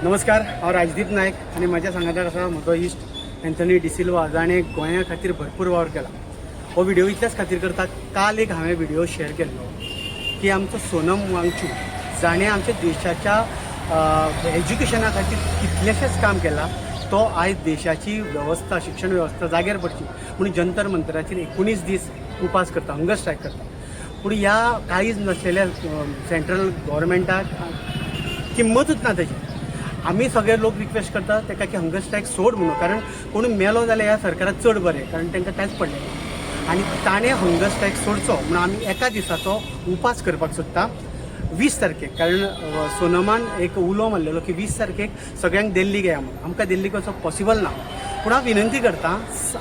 नमस्कार, हांव राजदीप नायक आनी म्हज्या सांगाताक आसा म्हजो इश्ट एन्थनी डिसिल्वा, जाणें गोंया खातीर भरपूर वावर केला. हो व्हिडिओ इतल्याच खातीर करता, काल एक हांवें व्हिडिओ शेअर केल्लो की आमचो सोनम वांगचूक, जाणें आमच्या देशाच्या एज्युकेशना खातीर कितलेशेंच काम केलां, तो आयज देशाची वेवस्था, शिक्षण वेवस्था जाग्यार पडची म्हणून जंतर मंतराचेर 19 दीस उपास करता, हंगर स्ट्रायक करता. पूण ह्या कांयच नसलेल्या सेंट्रल गव्हर्मेंटाक किंमतूच ना तेजी. आमी सगळे लोक रिक्वेस्ट करता ताका की हंगर स्ट्रायक सोड म्हणून, कारण कोण मेलो जाल्यार ह्या सरकाराक चड बरें, कारण तांकां कांयच पडलें ना. आनी ताणें हंगर स्ट्रायक सोडचो म्हणून आमी एका दिसाचो उपास करपाक सोदता 20 तारखेक, कारण सोनमान एक उलो मारलेलो की 20 तारखेक सगळ्यांक दिल्लीक येया म्हणून. आमकां दिल्लीक वचप पॉसिबल ना, पूण हांव विनंती करता,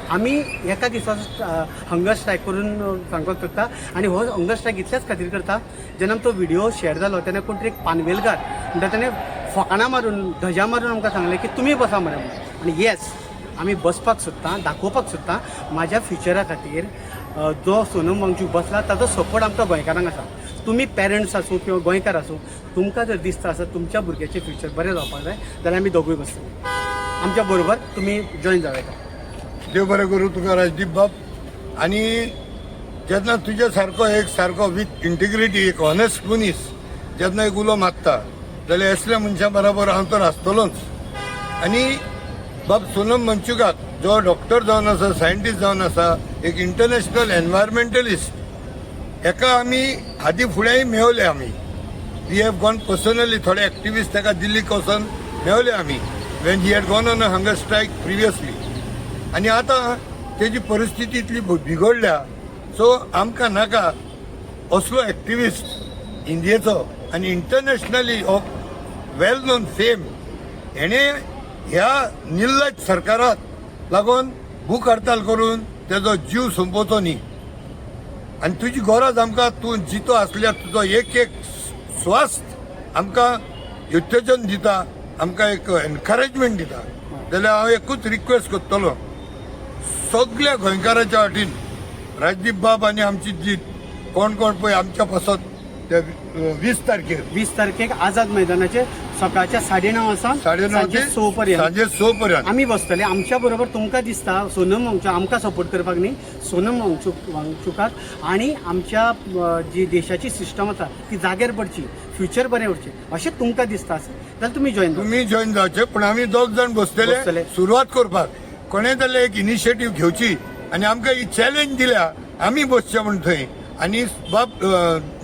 आमी एका दिसाचो हंगर स्ट्रायक करून सांगपाक सोदता. आनी हो हंगर स्ट्रायक इतल्याच खातीर करता, जेन्ना तो व्हिडिओ शेअर जालो तेन्ना कोण तरी एक पानवेलकार म्हणटा, तेणें फकाणां मारून, धजा मारून आमकां सांगलें की तुमी बसा मरे म्हणून. आनी येस, आमी बसपाक सोदता, दाखोवपाक सोदता माझ्या फ्युचरा खातीर जो सोनम वांगचूक बसला ताचो सपोर्ट आमकां गोंयकारांक आसा. तुमी पेरंट्स आसूं किंवा गोंयकार आसूं, तुमकां जर दिसता आसत तुमच्या भुरग्याचें फ्युचर बरें जावपाक जाय जाल्यार आमी दोगूय बसतले. आमच्या बरोबर तुमी जॉयन जावं येता. देव बरें करूं तुका राजदीप बाब. आनी जेन्ना तुज्या सारको एक सारको विथ इंटिग्रिटी, एक ऑनेस्ट मनीस जेन्ना एक उलो मारता जाल्यार असल्या मनशां बरोबर हांव तर आसतलोच. आनी बाब सोनम वांगचुकाक, जो डॉक्टर जावन आसा, सायंटिस्ट जावन आसा, एक इंटरनॅशनल एनवायरमेंटलिस्ट, हेका आमी आदी फुडेंय मेवले. आमी we have gone personally, थोडे एक्टिविस्ट ताका दिल्लीक वचोन मेवले आमी when he had gone on a hunger strike previously. आनी आतां तेजी परिस्थिती इतली बिगडल्या, सो आमकां नाका असलो एक्टिविस्ट इंडियेचो आनी internationally of well known fame हेणे ह्या निर्लज सरकाराक लागून भूक हडताल करून तेजो जीव सोंपोवचो न्ही. आनी तुजी गरज आमकां. तूं जितो आसल्यार तुजो एक एक स्वास आमकां उत्तेजन दिता, आमकां एक एनकरेजमेंट दिता. जाल्यार हांव एकूच रिक्वेस्ट करतलो सगल्या गोंयकाराच्या वाटेन, राजदीप बाब आनी आमची जी कोण कोण पळय आमच्या पासत ते 20 तारखेर. 20 तारखेक आझाद मैदानाचेर सकाळच्या 9:30 वाजता 9:30 सांजे ते 6 पर्यंत. सांजे 6 पर्यंत. आमी बसतले. आमच्या बरोबर तुमकां दिसता सोनम वांगचूक आमकां सपोर्ट करपाक न्ही, सोनम वांगचुकाक आणि आमच्या जी देशाची सिस्टम आसा ती जाग्यार पडची, फ्युचर बरें उरचें अशें तुमकां दिसता आसत जाल्यार तुमी जॉयन. तुमी जॉईन जावचे, पण आमी दोग जाण बसतले. बसतले. सुरवात करपाक कोणें जाल्यार एक इनिशिएटीव घेवची आनी आमकां ही चॅलेंज दिल्या, आमी बसचे म्हूण थंय. आनी बाब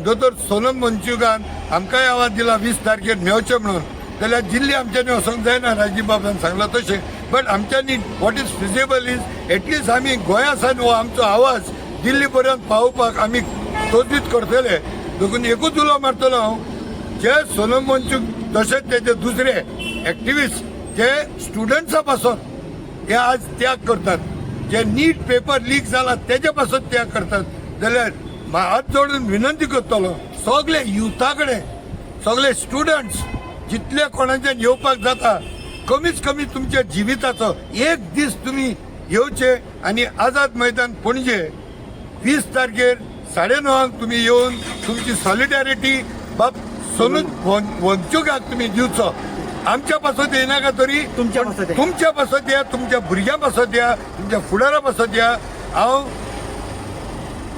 दोतोर सोनम वांगचुकान आमकांय आवाज दिला 20 तारखेर मेवचे म्हणून, जाल्यार दिल्ली आमच्यांनी वचोंक जायना, राजदीप बाबान सांगला तशें, बट आमच्यांनी what is feasible is at least आमी गोंया सावन हो आमचो आवाज दिल्ली पर्यंत पावोवपाक आमी तजवीज करतले. देखून एकूच उलो मारतलो हांव, जे सोनम वांगचूक तशेंच तेजे दुसरे एक्टिविस्ट जे स्टुडंट्सा पासून हे आज त्याग करतात, जे नीट पेपर लीक जाला तेजे पासून त्याग करतात, जाल्यार हात जोडून विनंती करतलो सगळे युथा कडेन, सगळे स्टुडंट्स, जितले कोणाच्यान येवपाक जाता, कमीत कमी तुमच्या जिविताचो एक दीस तुमी येवचे आनी आझाद मैदान पणजे 20 तारखेर 9:30 तुमी येवन तुमची सॉलिडॅरिटी बाब सोनू वांगचुकाक तुमी दिवचो. आमच्या पासत येनाका तरी तुमच्या पासत या. तुमच्या पासत या, तुमच्या भुरग्यां पासत या, तुमच्या फुडारा पासत या. हांव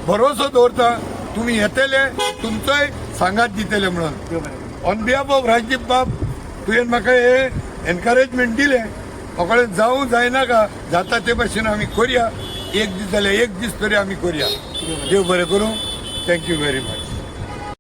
भरोसो दवरता तुमी येतले, तुमचोय सांगात दितले म्हणून. देव बरें करूं. ऑन बिहाफ ऑफ राजदीप बाब, तुवें म्हाका हे एनकरेजमेंट दिलें. म्हाका जावं जायनाका, जाता ते भाशेन आमी करया. एक दीस जाल्यार एक दीस तरी आमी करया. देव बरें करूं. Thank you very much.